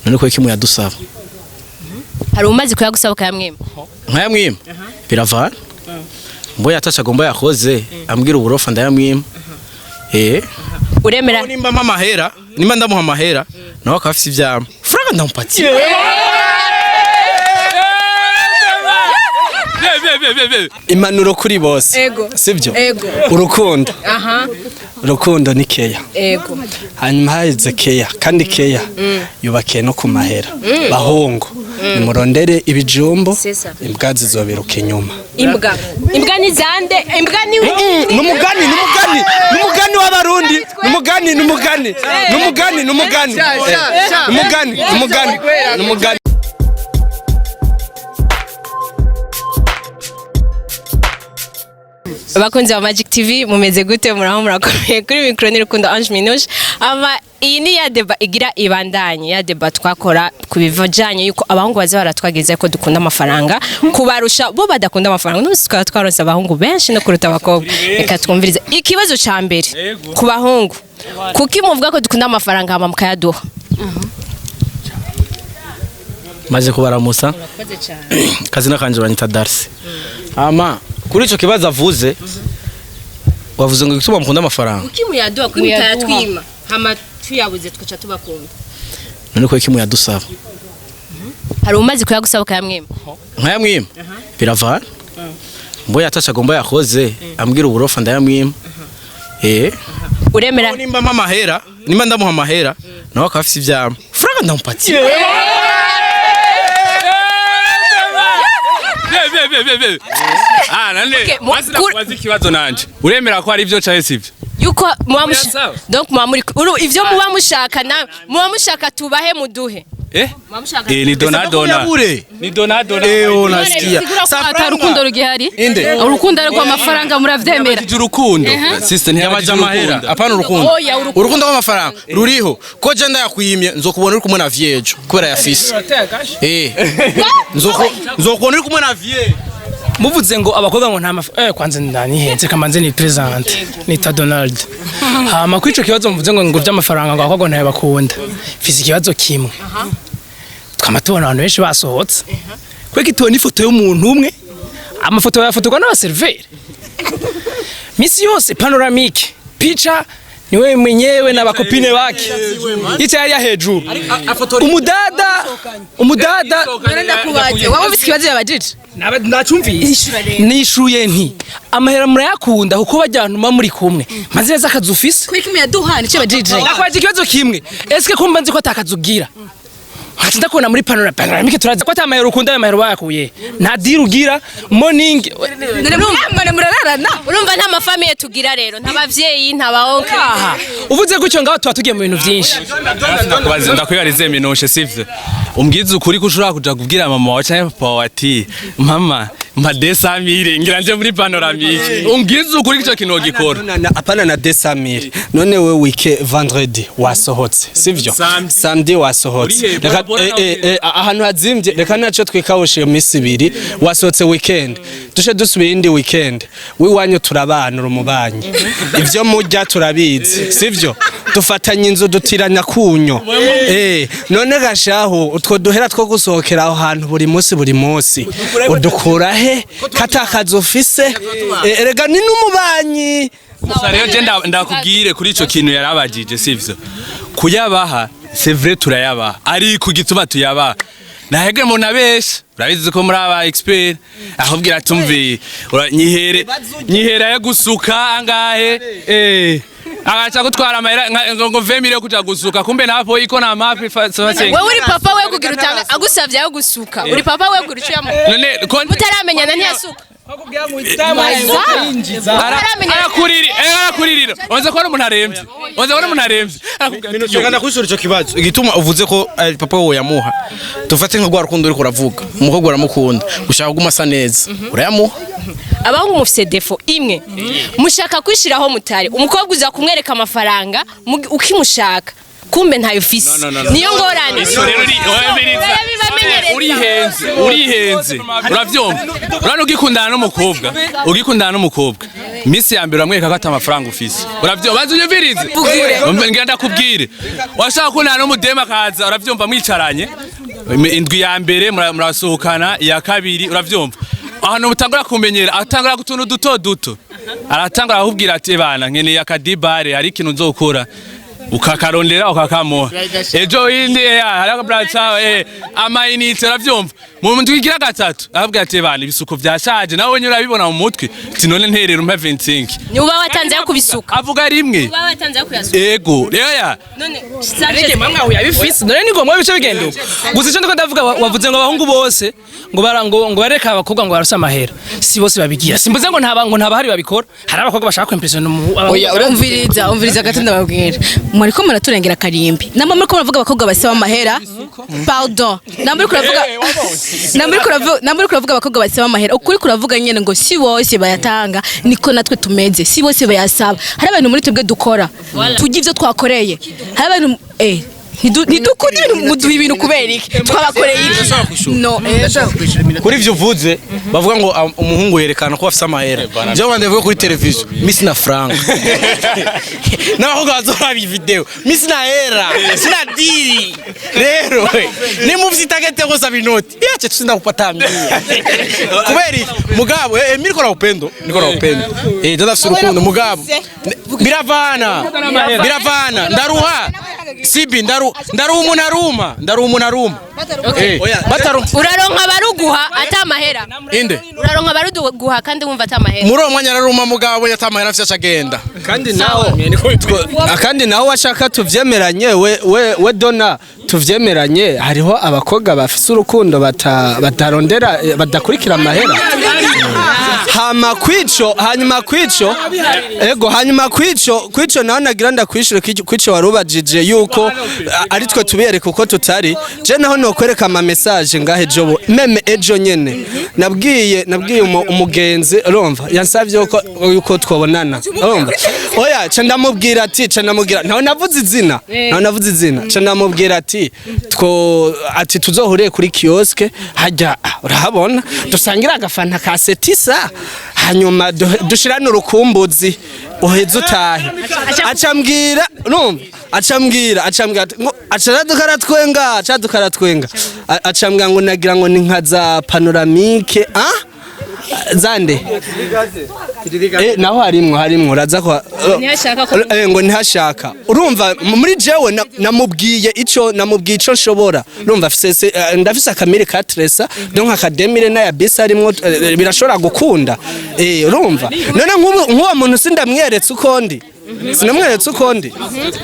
None ko kimwe yadusaba? Hari umaze kuyagusaba ukayamwima? Nkayamwima biravana. Mbo yatasha agomba yakoze ambwira uburofa, ndayamwima. Uremera? Nimba mpa amahera, nimba ndamuha amahera, nawe akaba afise ivyama franga, ndamupatia. Impanuro kuri bose. Ego. Sibyo? Ego. Urukundo, urukundo ni keya. Hanyuma haheze keya, kandi keya yubakiye no ku mahera. Bahungu, nimurondere ibijumbo. C'est ça. Imbwa zizobiruka inyuma. Imbwa, imbwa ni zande? Imbwa ni Numugani, numugani, numugani w'Abarundi, numugani, numugani, numugani, numugani, numugani, numugani, numugani. Abakunzi ba Magic TV, mumeze gute? Muraho, murakomeye? Kuri mikro ni Rukundo Ange Minouche. Ama iyi ni ya débat igira ibandanye, ya débat twakora ku bivajanye yuko abahungu baza baratwageza ko dukunda amafaranga kubarusha, bo badakunda amafaranga. N'ubu tukaba twaronse abahungu benshi no kuruta abakobwa. Reka twumvirize ikibazo ca mbere ku bahungu: kuki muvuga ko dukunda amafaranga hama mukayaduha? Maze kubaramusa, kazina kanje banyita Darcy. Ama kuri ico kibazo avuze, wavuze ngo igituma mukunda amafaranga. Kuki muyaduha? Kuki mutayatwima hama tuyabuze tukaca tubakunda? None ko kimwe yadusaba? Hari umaze kuyagusaba ukayamwima? Nkayamwima biravana. Mbo yatasha agomba yakoze ambwira uburofa, ndayamwima. Uremera? Nimba mpa amahera, nimba ndamuha amahera, nawe akaba afise ivyama franga, ndamupatia. Ah, nane. Okay, Basi nakubaza ikibazo nanje. Uremera ko ari ivyo canke sivyo? Yuko muba Sawa. Donc muba muri uru ivyo muba mushaka, na muba mushaka tubahe muduhe. Eh? Muba mushaka Eh, ni dona dona. Yabure. Ni dona dona. Eh, unasikia. Bisigura ko ata rukundo rugihari? Inde. Urukundo ariko amafaranga muravyemera? Ntiyabajije urukundo. Sister, Yabaje ntiyabajije amahera, urukundo. apana urukundo. Oya, urukundo. Urukundo rw'amafaranga ruriho ko je ndayakwimye, nzokubona uri kumwe na viejo kubera yafise. Nzokubona uri kumwe na vie. Muvuze ngo abakobwa ngo nta kwanza ndanihenze, kamanze ni present nita Donald. Hama kuri ico kibazo muvuze ngo vy'amafaranga, ngo abakobwa ntayo bakunda, mfise ikibazo kimwe. Twama tubona abantu benshi basohotse, kweki tubona ifoto y'umuntu umwe? Amafoto bayafotorwa n'abaserveri misi yose, panoramique picha ni wewe mwenyewe na ba copine wake, yicaye hariya hejuru, umudada, umudada. Ndakubaze, waba ufise ikibazo yabajije? Nacumvise, nishuye nti amahera murayakunda kuko bajya ahantu muba muri kumwe, maze neza akazi ufise. Kuki muyaduha? Nico yabajije. Nakwaje ikibazo kimwe: eske kumba nzi ko atakazi ugira, nkaca ndakubona muri panoramique, turazi ko atamahera ukunda, ayo mahera wayakuye? Nta deal ugira morning. None murararana? Urumva nta ma famille tugira rero, nta bavyeyi, nta ba oncle. Aha uvuze gutyo, ngaho tuba tugiye mu bintu byinshi. Ndakubaza, ndakwibarize Minouche, sivyo? Umbwize ukuri ko ushobora kuja kubwira mama wawe canke papa wawe ati: "Mama, mpa 200 000, ngira nje muri panoramique." Umbwize ukuri ko ico kintu wogikora. Apana na 200 000. None we wike vendredi wasohotse, sivyo? Samedi. Samedi wasohotse. Urihe? Reka Bora, bora. Ahantu hazimvye, reka naco twikawusha iyo misi ibiri wasohotse. Weekend dushe dusubira indi weekend wiwanyu, turabana, umubanyi, ivyo murya turabizi, sivyo? Dufatanya inzu, dutiranya kunyo. None gashaho utwo duhera two gusohokera aho hantu buri munsi buri munsi udukura he katakazi ufise? Erega ni n'umubanyi. Gusa rero je ndakubwire kuri ico kintu yarabajije, sivyo? Kuyabaha, c'est vrai, turayabaha, ariko igituma tuyabaha nahege mu nabesha, urabizi ko muri aba expert akubwira ati: "Umvi, nyihere, nyihera yo gusuka angahe?" Agaca gutwara amahera ngo 20 000 yo kuja gusuka, kumbe napo iko na mapi. Wewe uri papa, we kugira utanga agusavye ayo gusuka, uri papa, we kugira icyo yamu None mutaramenyana ntiyasuka? Arakuririra, wanze kubona umuntu aremvye, wanze kubona umuntu aremvye. Arakubwira ati, Reka ndakwishura ico kibazo. Igituma uvuze ko papa wowe yamuha, dufate nka rwa rukundo uriko uravuga, umukobwa uramukunda, ushaka kuguma asa neza, urayamuha. Abahungu mufise défaut imwe: mushaka kwishiraho mutari. Umukobwa uza kumwereka amafaranga ukimushaka, kumbe ntayo ufise. No, no, no, no. Niyo ngorane. Ico rero oya, Barabibamenyereza. Urihenze, urihenze, uravyumva? Urabona, ugikundana n'umukobwa, ugikundana n'umukobwa. Misi ya mbere uramwereka ko ata amafaranga ufise, uravyo, banza unyumvirize, ngira ndakubwire. Washaka kubonana n'umudema akaza, uravyumva, mwicaranye indwi ya mbere, murasohokana iya kabiri, uravyumva, ahantu mutangura kumenyera, atangura gutuntu duto duto, aratangura akubwira ati: "Bana, nkeneye akadibare, hari ikintu nzokora." Ukakarondera ukakamuha. Ejo yindi hariho braca amayinite, uravyumva. Mu ndwi igira gatatu arabwira ati: "Bana, ibisuko vyashaje, nawe wenyine urabibona mu mutwe." Ati: "None nterera umpe 25." Ni uba watanze yo kubisuka? Avuga rimwe. Uba watanze yo kuyasuka? Ego rero ya. None Ariko mamwe aho yabifise, none ni ngombwa bice bigenda uko. Gusa icyo ndiko ndavuga, wavuze ngo abahungu bose ngo bara ngo bareka abakobwa ngo baruse amahera, si bose babigira. Simbuze ngo ntaba ngo ntabahari babikora, hari abakobwa bashaka kwimpressiona Oya, umviriza, umviriza gato ndababwira. Mwariko muraturengera karimbi, namwe muriko muravuga abakobwa basaba amahera. Pardon, namwe muriko muravuga, namwe muriko muravuga abakobwa basaba amahera. Ukuri kuravuga nyene ngo si bose bayatanga, niko natwe tumeze, si bose bayasaba. Hari abantu muri twebwe dukora turya ivyo twakoreye. Hari abantu ntidukunda ibintu, muduha ibintu kubera iki? Twabakoreye iki? No. Kuri ivyo uvuze, bavuga ngo umuhungu yerekana ko afise amahera. Jewe wande vuga kuri televiziyo, misi na franga n'abakobwa bazoraba iyi video, misi na hera, sina diri. Rero nimufise itagete yo gusaba inoti yache, tusinda kupata mia kubera iki? Mugabo mimi niko na upendo, niko na upendo, dada afise urukundo. Mugabo biravana, biravana. Ndaruha sibi, ndaruha umuntu aruma, ndaruha umuntu aruma. Bataru Uraronka baruguha ata amahera? Inde? Uraronka baruguha kandi wumva ata amahera? Muri uwo mwanya araruma, mugabo yatamahera afise acagenda. Kandi naho kandi naho washaka tuvyemeranye, we dona tuvyemeranye, hariho abakobwa bafise urukundo batarondera, badakurikira amahera. Hama kwico, hanyuma kwico, ego, hanyuma kwico naho nagira ndakwishure kwico warubajije yuko ari twe tubereka uko tutari. Je naho nokwereka ama message ngahe ejo même ejo nyene nabwiye umugenzi, urumva, yansavye yuko twabonana, urumva. Oya, ca ndamubwira ati, ca ndamubwira, naho navuze izina, naho navuze izina, ca ndamubwira ati two ati tuzohuriye kuri kiosque hajya, urahabona, dusangira agafanta ka setisa, hanyuma dushirane urukumbuzi, uheze utahe. Acambwira, urumva, acambwira ati ngo aca aratwenga, aca aratwenga, acambwira ngo nagira ngo ni nka za panoramique, ah zande, naho harimwo uraza kwa Ntihashaka ko- ngo ntihashaka. Urumva, muri jewe namubwiye ico nshobora. Urumva, ndafise akamire ka tresa, donc akademire n'aya bisi harimwo, birashobora gukunda. Urumva, none nk'ubu nk'uwo muntu sindamweretse uko ndi, sinamweretse uko ndi.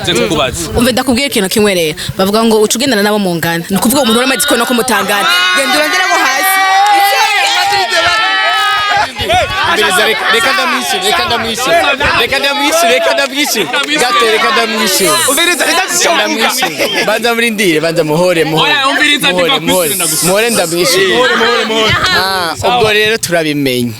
Nze kukubaza. Umve, ndakubwira ikintu kimwe rero. Bavuga ngo uca ugendana nabo mu ngana, ni ukuvuga umuntu uramaze kubona ko mutangana, genda urondere abo hasi. Mbiriza, reka ndamwishyure, reka ndamwishyure, reka ndamwishyure, reka ndamwishyure gato, reka ndamwishyure, reka ndamwishyure. Banza murindire, banza muhore, muhore. Oya, umviriza, muhore, ndikakwishyure, muhore. ndagusaba. Muhore, ndamwishyure. Ah, ubwo rero turabimenye,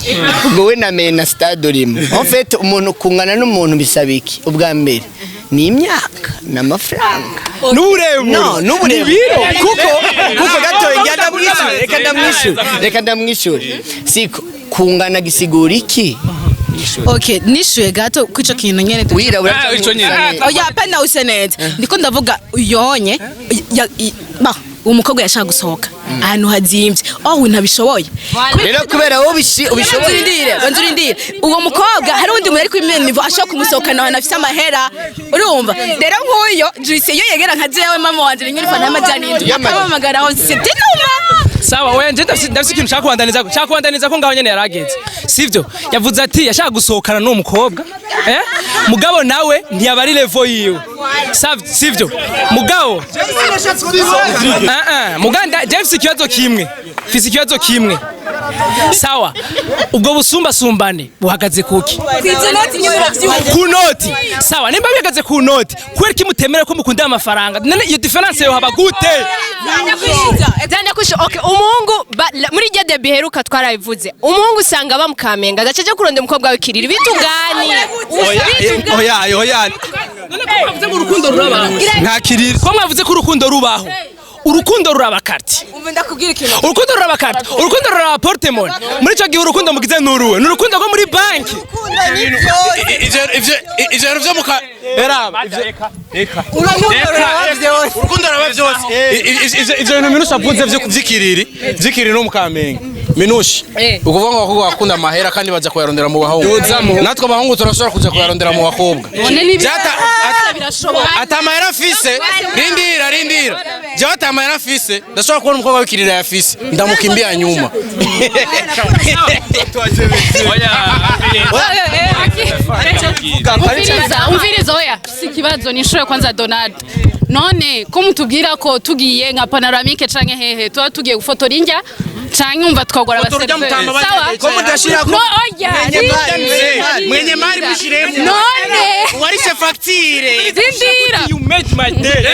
ubwo we na mena stade urimo. En fait, umuntu kungana n'umuntu bisaba iki? Ubwa mbere ni imyaka n'amafaranga. N'uburebure. No, n'uburebure, kuko gato reka ndamwishyure, reka ndamwishyure, reka ndamwishyure. Siko kungana gisigura iki? Okay, nishuye gato kwico kintu nyene. Wirabura. Ah, ico nyene. Oya, pana use neza, ndiko ndavuga uyonye ba uwo mukobwa yashaka gusohoka ahantu hazimvye, oh ntabishoboye. Rero kubera wowe ubishoboye. Banzurindire, banzurindire. Uwo mukobwa hari undi muntu ari kuri niveau ashobora kumusohokana ahantu afise amahera, urumva. Rero nk'uyo Juice iyo yegera nka jewe, mama wanje ni fana y'amajana 7, akampamagara aho c'était normal. Sawa, oya, nje ndafise ikintu nshaka kubandaniza ko, nshaka kubandaniza ko ngaho nyene yarageze. Sivyo? Yavuze ati yashaka gusohokana n'uwo mukobwa, mugabo nawe ntiyaba ari level yiwe. Sivyo? Mugabo ah ah muganda, je mfise ikibazo kimwe, mfise ikibazo kimwe. Sawa, ubwo busumbasumbane buhagaze kuki? Ku noti. Sawa, nimba bihagaze ku noti, kubera iki mutemera ko mukunda amafaranga? None iyo différence yohaba gute? Zanda kusho. Okay, umuhungu muri rya débat iheruka twarabivuze, umuhungu usanga bamukamenga agace aja kurondera umukobwa w'ikiriri bitugani. Oya, oya, oya. None ko mwavuze ngo urukundo rurabaho? Nta kiriri. Ko mwavuze ko urukundo rubaho, Urukundo ruraba carte. Umva, ndakubwira ikintu. Urukundo ruraba carte, urukundo ruraba porte-monnaie. Muri ico gihe urukundo mugize nuruwe ni urukundo rwo muri banki. Ivyo bintu vyo muka eraba urukundo ruraba vyose. Ivyo bintu Minusha avuze vyo vy'ikiriri, vy'ikiriri no mukamenge, Minushi, ukuvuga ngo abakobwa bakunda amahera kandi baja kuyarondera mu bahungu. Natwe abahungu turashobora kuja kuyarondera mu bakobwa. Birashoboka. Ata amahera afise, rindira, rindira, jewe ata amahera afise, ndashobora kubona umukobwa w'ikiriri ayafise, ndamukimbia nyuma. Oya. Umviriza, umviriza, oya, si ikibazo nishoye. Kwanza Donald, none ko mutubwira ko tugiye nka Panoramique canke hehe, tuba tugiye gufotora indya canke umva twagora Fotora urya mutama? Abaseriveri, sawa? Ko mudashirako No, oya. Mwenye mari mushiremo. None warishe facture. Rindira. You made my day.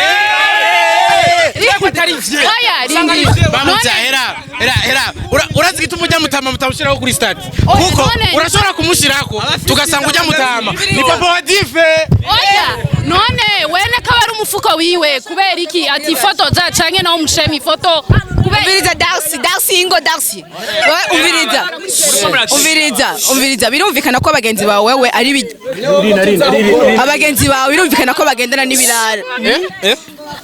Oya, rindira. Bamuja None hera hera hera. Urazi igituma ujya mutama mutamushiraho kuri stade? Oya, Kuko urashobora kumushirako tugasanga ujya mutama ni papa wa Dive. Oya, none wene ko aba ari umufuko wiwe, kubera iki ati fotoza canke nawe umushema ifoto kubera Umviriza Darcy, Darcy, ingo Darcy. Wewe umviriza. Umviriza, umviriza, birumvikana ko abagenzi bawe wewe ari abagenzi bawe birumvikana ko bagendana n'ibirara.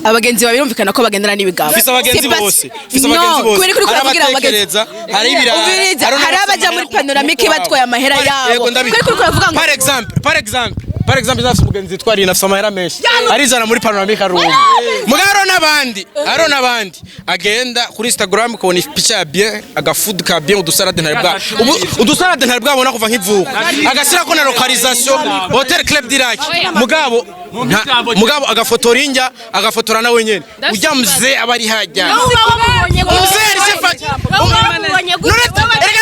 Abagenzi bawe birumvikana ko bagendana n'ibigabo. Fise abagenzi C'est pas- bose. Fise abagenzi No, bose. kubera ko uriko Hari uravugira abagenzi. abatekereza, hari ibirara. Umviriza, Hari hari abaja muri Panoramique batwaye amahera yabo. Yego, ndabizi. Kubera ko uriko uravuga ngo Par exemple, nafise umugenzi yitwa Rina, afise amahera menshi. Arizana muri Panoramique arumwe. Mugabo hariho n'abandi agenda kuri Instagram ukabona picha ya bien, aga food ka bien, udusarade ntari bwa ubu udusarade ntari bwabona kuva nkivuka. Agashyirako na localisation Hotel Club d'Irak. Mugabo agafotora injya, agafotora nawe nyene. Ujya mzee aba ari hajya. Umzee ari chef. None erega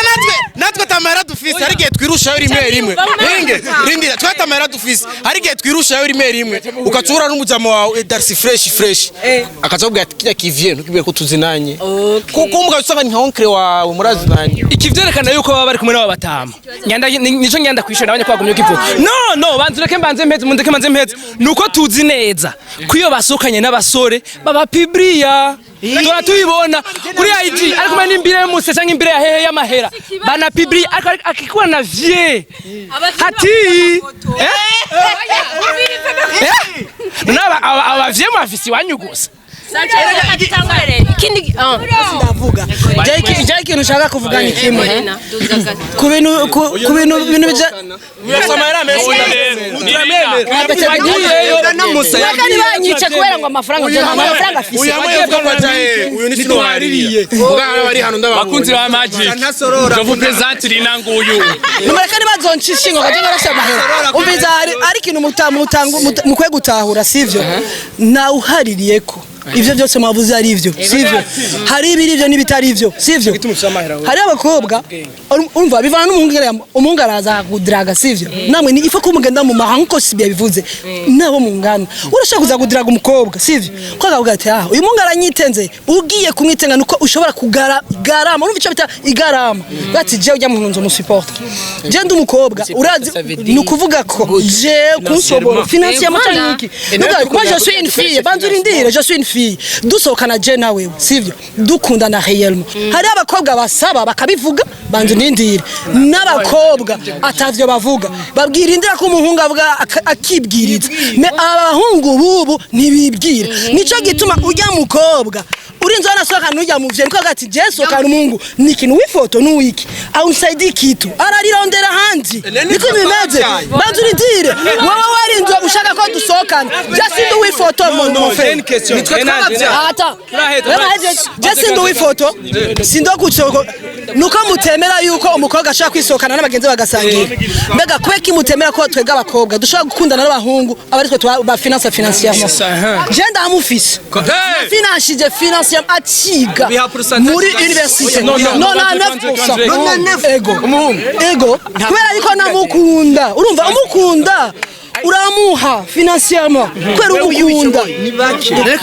natwe tamahera dufise, hari igihe twirushayo rimwe rimwe. Ringe rindira, twe tamahera dufise, hari igihe twirushayo rimwe rimwe, ukacura n'umujama wawe, Darcy, fresh fresh, akaca akubwira ati kijya kivye ntukibwire ko tuzinanye, kuko umugabo usanga ni nka oncle wawe murazinanye. Iki vyerekana yuko baba bari kumwe n'abo batama. Nyanda nico nyanda kwishura nabonye ko bagumye kivuga. No, banze ureke mbanze mpeze, mundeke mbanze mpeze. Nuko tuzi neza ko iyo basohokanye n'abasore baba pibriya, tora tubibona kuri IG ari kumwe n'imbire y'umuse canke imbire ya hehe y'amahera, bana pibriya, ariko akikuwa na vie hati eh none aba vie mwafise iwanyu gusa. Ikindi Ndavuga je ikintu ushaka kuvuga ni kimwe ku bintu ku bintu bija amahera menshi. Reka ntibanyice kubera ngo amafaranga, nta mafaranga afise. Uyu hamwe yavuga ko aja he, uyu ni sinuhaririye mugabo ari hano ndababonye. Bakunzi ba Magic, je vous présente Rina nguyu. Nimureke ntibazoncishe ngo kaje ngarasha amahera. Umviza, hari ikintu mukwiye gutahura, sivyo? Ntawe uhaririye ko ivyo byose mwavuze ari ivyo, sivyo? Hari ibiri ivyo n'ibitari ivyo, sivyo? Hari abakobwa, urumva, bivana n'umuhungu umuhungu araza kudiraga, sivyo? Namwe ni ifa ko mugenda mu mahanga nkuko sibi yabivuze nabo mungana. Urashaka kuza kudiraga umukobwa, sivyo? Ko akavuga ati ah, uyu muhungu aranyitenze. Ugiye kumwitenga nuko ushobora kugara garama, urumva icyo bita igarama, bati je ujya mu nzu musupport je ndi umukobwa, urazi, ni ukuvuga ko je kunsobora financièrement cyangwa iki. Nuko moi je suis une fille, banza urindire, je suis une fille, dusohokana je na wewe, sivyo? Dukundana réellement, hari abakobwa basaba bakabivuga, banza unindire, n'abakobwa atavyo bavuga babwira indira ko umuhungu avuga akibwiriza. Mais abahungu bubu ntibibwira, nico gituma ujya mukobwa urinze wanasohoka nujya mu vye niko ati je sohokana umuhungu ni ikintu w'ifoto n'uwiki awusaidi kitu ararirondera ahandi, niko bimeze. Banza urindire, wowe warinze ushaka ko dusohokana, je sindi uw'ifoto mon frère. Ata je sindi uw'ifoto, sindi gucoko nuko mutemera yuko umukobwa ashobora kwisohokana n'abagenzi bagasangira. Mbega kubera ko mutemera ko twebwe abakobwa dushobora gukundana n'abahungu aba ari twe ba finance financièrement? Je ndamufise financije financièrement akiga muri université 99%. Ego ego, kubera yuko namukunda, urumva, umukunda uramuha financièrement kubera umukunda.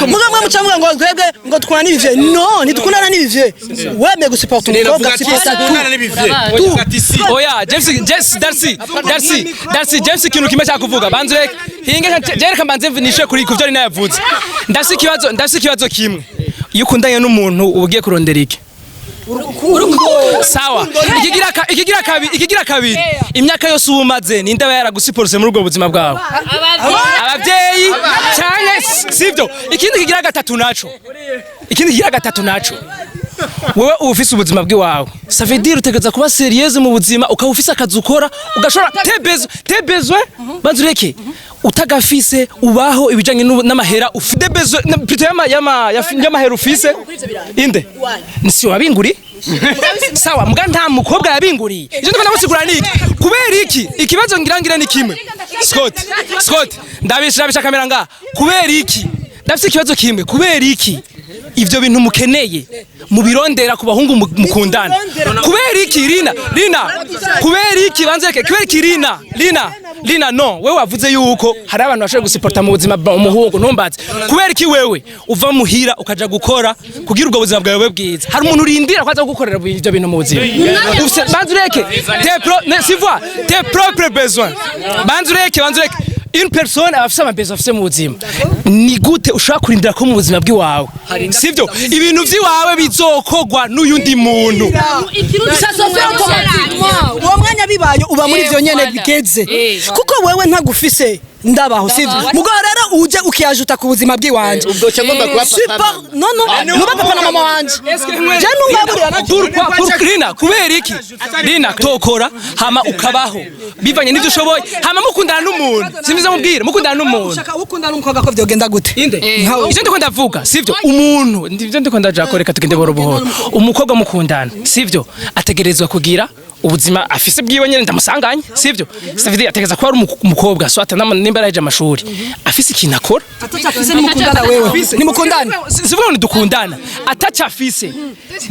Muga mwe mucavuga ngo twebwe ngo dukundana n'ibivye. No, ntidukundana n'ibivye. Wemeye gusupport umukobwa, supporta tout. Oya, James, James, Darcy, Darcy, Darcy, James, ikintu kimwe cyakuvuga, banze ureke hinge jereka mbanze nishe kuri kuvyo ari nayavuze. Ndafise ikibazo, ndafise ikibazo kimwe. Iyo ukundanye n'umuntu, uba ugiye kurondera iki? Sawa, ikigira kabiri, imyaka yose uba umaze, ninde aba yaragusiporose muri ubwo buzima bwawe? Ababyeyi cyane, sivyo? Ikindi kigira gatatu naco, wewe uba ufise ubuzima bw'iwawe. Ça veut dire utegereza kuba sérieuse mu buzima, ukaba ufise akazi ukora, ugashobora tes besoins. Banza ureke, utagafise ubaho ibijanye n'amahera ufite besoin plutôt y'amahera ufise. Inde si wabinguri? Sawa, muga nta mukobwa yabinguriye. Ivyo ndiko ndagusigura ni iki? Kubera iki? Ikibazo ngira ni kimwe. Scott, Scott, ndabisha kamera nga. Kubera iki? Ndafise ikibazo kimwe. Kubera iki ivyo bintu mukeneye mubirondera ku bahungu mukundana? Kubera iki? Rina, Rina, kubera iki? Banze reke. Kubera iki? Rina, Rina, Rina, no wewe wavuze yuko hari abantu bashobora gusiporta mu buzima bwa umuhungu. Ntumbaze kubera iki wewe uva muhira ukaja gukora kugira ubwo buzima bwawe bube bwiza. Hari umuntu urindira kwaza gukorera ivyo bintu mu buzima. Banze ureke, tes pro ne si vois tes propres besoins. Banze ureke, banze ureke. Une personne aba afise ama besoins afise mu buzima. Ni gute ushobora kurindira ko mu buzima bw'iwawe, sivyo, ibintu vy'iwawe bizokogwa n'uyundi muntu? Uwo mwanya bibaye, uba muri ivyo nyene bigeze, kuko wewe ntagufise ndabaho, sivyo? Mugabo rero uje ukiyajuta ku buzima bw'iwanje. Ubwo cyo ngomba kuba papa? Non, nuba papa na mama wanje, je nungaburira na Pourquoi? Pour Rina, kubera iki Rina tokora hama ukabaho bivanye n'ivyo ushoboye, hama mukundana n'umuntu? Simbiza mubwire, mukundana n'umuntu. Ushaka ukundana n'umukobwa ko vyogenda gute? Inde? Ivyo ndiko ndavuga, sivyo, umuntu, ivyo ndiko ndaja ko, reka tugende buhoro buhoro. Umukobwa mukundana, sivyo, ategerezwa kugira ubuzima afise bwiwe nyene ndamusanganye, sivyo? Ça veut dire ategereza kuba ari umukobwa soit nimba yaraheje amashuri, afise ikintu akora. Afise, nimukundana, wewe nimukundana. Sivuga ngo dukundana, ataca afise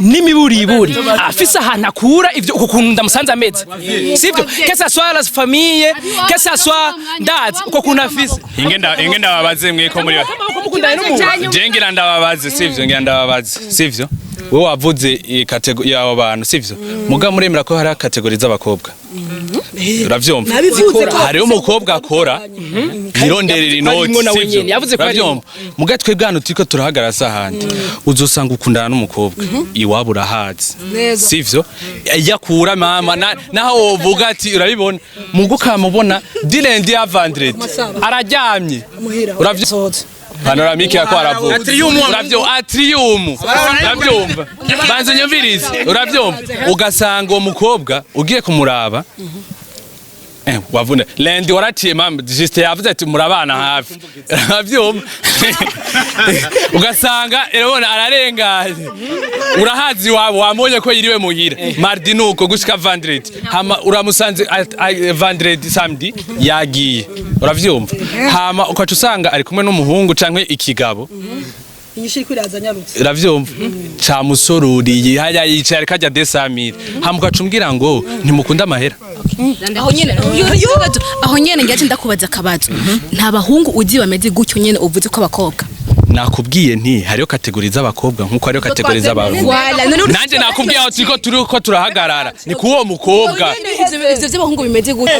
n'imiburiburi, afise ahantu akura ivyo, uko kuntu ndamusanze ameze, sivyo? Que ça soit la famille, que ça soit, ndazi uko kuntu afise. Inge ndababaze mwe ko muri Mukundana n'umuntu. Je ngira ndababaze, sivyo? Ngira ndababaze, sivyo? Wewe wavuze iyi catégorie y'abo bantu, sivyo? Muga muremera ko hari catégories z'abakobwa, uravyumva? Nabivuze ko Hariho umukobwa akora yironderera inoti, Harimwo nawe sivyo? nyene, yavuze ko harimwo. Uravyumva? Muga twebwe hano turiko turahagarara sahandi, uzosanga ukundana n'umukobwa, iwabo urahazi, sivyo? Yakura mama naho wovuga ati urabibona, mugo ukamubona du lundi à vendredi araryamye, uravyumva? Panoramique yako aravuga. Atrium. Uravyo atrium, uravyumva? Banze nyumvirize, uravyumva? Ugasanga uwo mukobwa ugiye kumuraba, wavune lundi waraciye mama juste yavuze ati murabana hafi, uravyumva? Ugasanga urabona ararenganye, urahazi iwabo, wamubonye ko yiriwe muhira mardi, nuko gushika vendredi, hama uramusanze vendredi, samedi yagiye, uravyumva? Hama ukaca usanga ari kumwe n'umuhungu canke ikigabo. Inyishu iriko iraza nyarutse. Uravyumva? Camusororiye hariya yicaye ariko arya 200 000, hama ugaca umbwira ngo ntimukunda amahera. Aho nyene aho nyene ngiye ndakubaza akabazo: nta bahungu uzi bameze gutyo nyene uvuze ko abakobwa? Nakubwiye nti hariho catégories z'abakobwa nkuko hariho catégories z'abahungu. Wala none Nanje nakubwiye aho turiko turahagarara ni kuwo mukobwa. Ivyo vy'abahungu bimeze gutyo.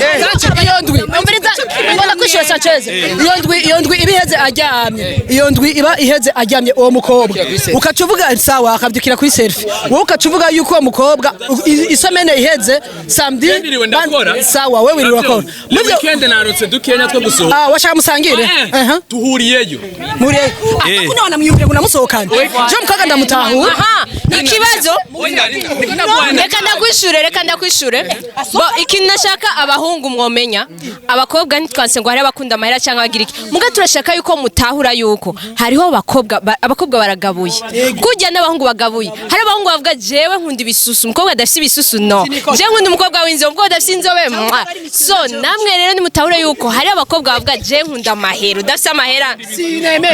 Iyo ndwi, umviriza, mbona kwishura Sanchez. Iyo ndwi iba iheze aryamye, iyo ndwi iba iheze aryamye uwo mukobwa, ukaca uvuga sawa, akabyukira kuri selfie. Wowe ukaca uvuga yuko uwo mukobwa i semaine iheze samedi. Niriwe ndakora. Sawa, wewe wiriwe urakora. Le weekend narutse dukenya two gusohoka. Ah, washaka musangire? Aha. Tuhuriyeyo. Muri Eh. kuno wanamwiyumvira ngo namusohokane je mukobwa ndamutahura. Aha, ikibazo, reka ndakwishure, reka ndakwishure. Bo ikintu nashaka abahungu mwomenya, abakobwa ntitwanse ngo hari abakunda amahera cyangwa bagira iki, muga turashaka yuko mutahura yuko hariho abakobwa abakobwa baragabuye kujya n'abahungu bagabuye. Hari abahungu bavuga: "Jewe nkunda ibisusu, umukobwa adafise ibisusu no, jewe nkunda umukobwa w'inzobe, umukobwa adafise inzobe mwa." So namwe rero nimutahure yuko hari abakobwa bavuga: "Jewe nkunda amahera, udafise amahera,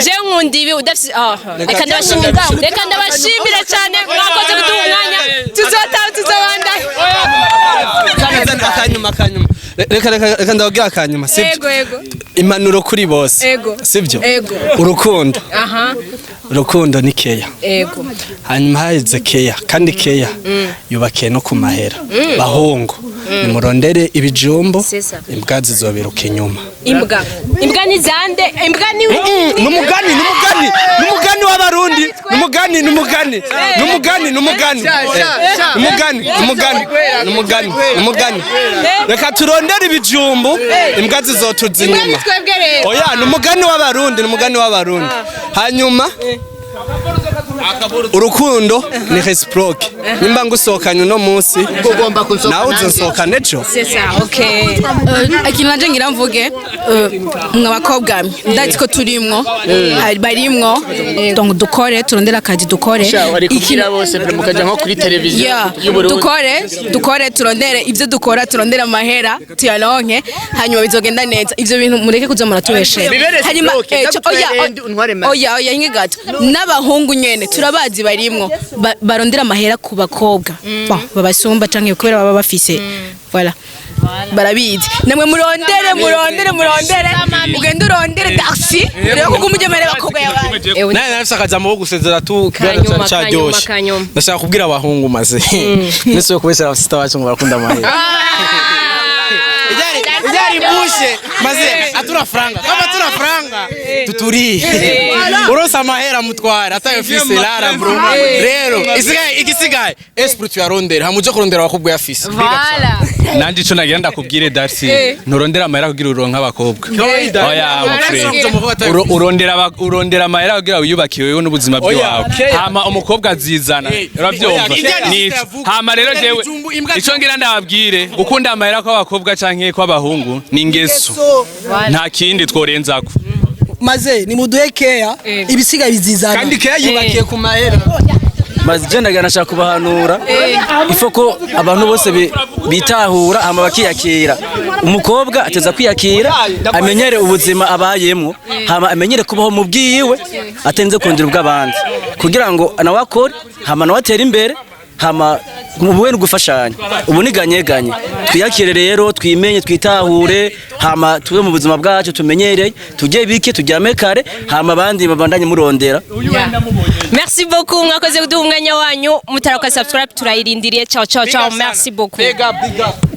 jewe nkunda ibi, udafise." Ah, reka ndabashimire, reka ndabashimire cyane, mwakoze kuduha umwanya. Tuzotaha, tuzobandanya. Akanyuma, akanyuma, reka reka reka ndababwira akanyuma, sibyo? Ego, ego. Impanuro kuri bose. Ego. Sibyo? Ego. Urukundo, aha urukundo ni keya. Hanyuma haheze keya, kandi keya yubakiye no ku mahera. Bahungu, Nimurondere ibijumbu, C'est ça. imbwa zizobiruka inyuma. Imbwa, imbwa ni zande? Imbwa ni Numugani, numugani, numugani w'Abarundi, numugani, numugani, numugani, numugani, numugani, numugani, numugani, numugani. Reka turondere ibijumbu, imbwa zizotuza Imbwa ni inyuma. twebwe rero. Oya, numugani w'Abarundi, numugani w'Abarundi. Hanyuma urukundo ni réciproque. Nimba ngusohokanye uno munsi, Ugomba kunsohoka nawe nanjye. uzonsohokana ejo. C'est ça, okay. Ikintu nanje ngira mvuge, mwa bakobwa mwe, ndazi ko turimwo, hari barimwo, donc dukore, turondere akazi, dukore. Sha, wari kubwira bose mbere mukaja nko kuri televiziyo y'Uburundi. Dukore, dukore, turondere ibyo dukora, turondere amahera tuyaronke, hanyuma bizogenda neza. Ivyo bintu mureke kuza muratubeshera. Bibere Hanyuma stroke, ndagutware oya, untware make. Oya, oya, hinge gato. N'abahungu nyene turabazi barimwo barondera amahera ku bakobwa. Bon, babasumba canke kubera baba bafise, voilà, barabizi. Namwe murondere, murondere, murondere, ugende urondere taxi urebe ko uguma ujya abakobwa y'abandi. Nawe nafise akajambo ko gusezera tu kiganiro Kanyuma, cyari kanyuma, cyaryoshe. Kanyuma. Ndashaka kubwira abahungu, maze nese yo kubesera abasista bacu ngo barakunda amahera. Ijari bushe maze atura franga kama atura franga tuturi uronse amahera mutwara atayo fise lara bro. Rero isigaye, igisigaye esprit tuyarondera hamuje kurondera abakobwa ya fise. Voilà. Nanje ico nagira ndakubwire, Darcy, nturondera amahera kugira uronke abakobwa. Oya, mon frère. Urondera amahera kugira wiyubake wewe n'ubuzima bwawe, hama umukobwa azizana, uravyumva? Nico. Hama rero jewe ico ngira ndababwire, gukunda amahera kw'abakobwa canke kw'abahungu ni ingeso, nta kindi tworenzako. Maze nimuduhe keya, ibisigaye bizizana. Kandi keya yubakiye ku mahera. Maze je ndagira nashaka kubahanura ifo ko abantu bose bitahura hama bakiyakira. Umukobwa ateza kwiyakira, amenyere ubuzima abayemwo, hama amenyere kubaho mu bwiwe, atenze kundira ubw'abandi kugira ngo nawe akore, hama nawe atere imbere, hama mu bwe gufashanya ubu niganyeganye. Twiyakire rero, twimenye, twitahure, hama tube mu buzima bwacu tumenyereye, tujye bike, turyame kare, hama abandi babandanye murondera. Merci beaucoup, mwakoze kuduha umwanya wanyu. Mutarakora subscribe, turayirindiriye. Ciao, ciao, ciao, merci beaucoup. Big up, big up.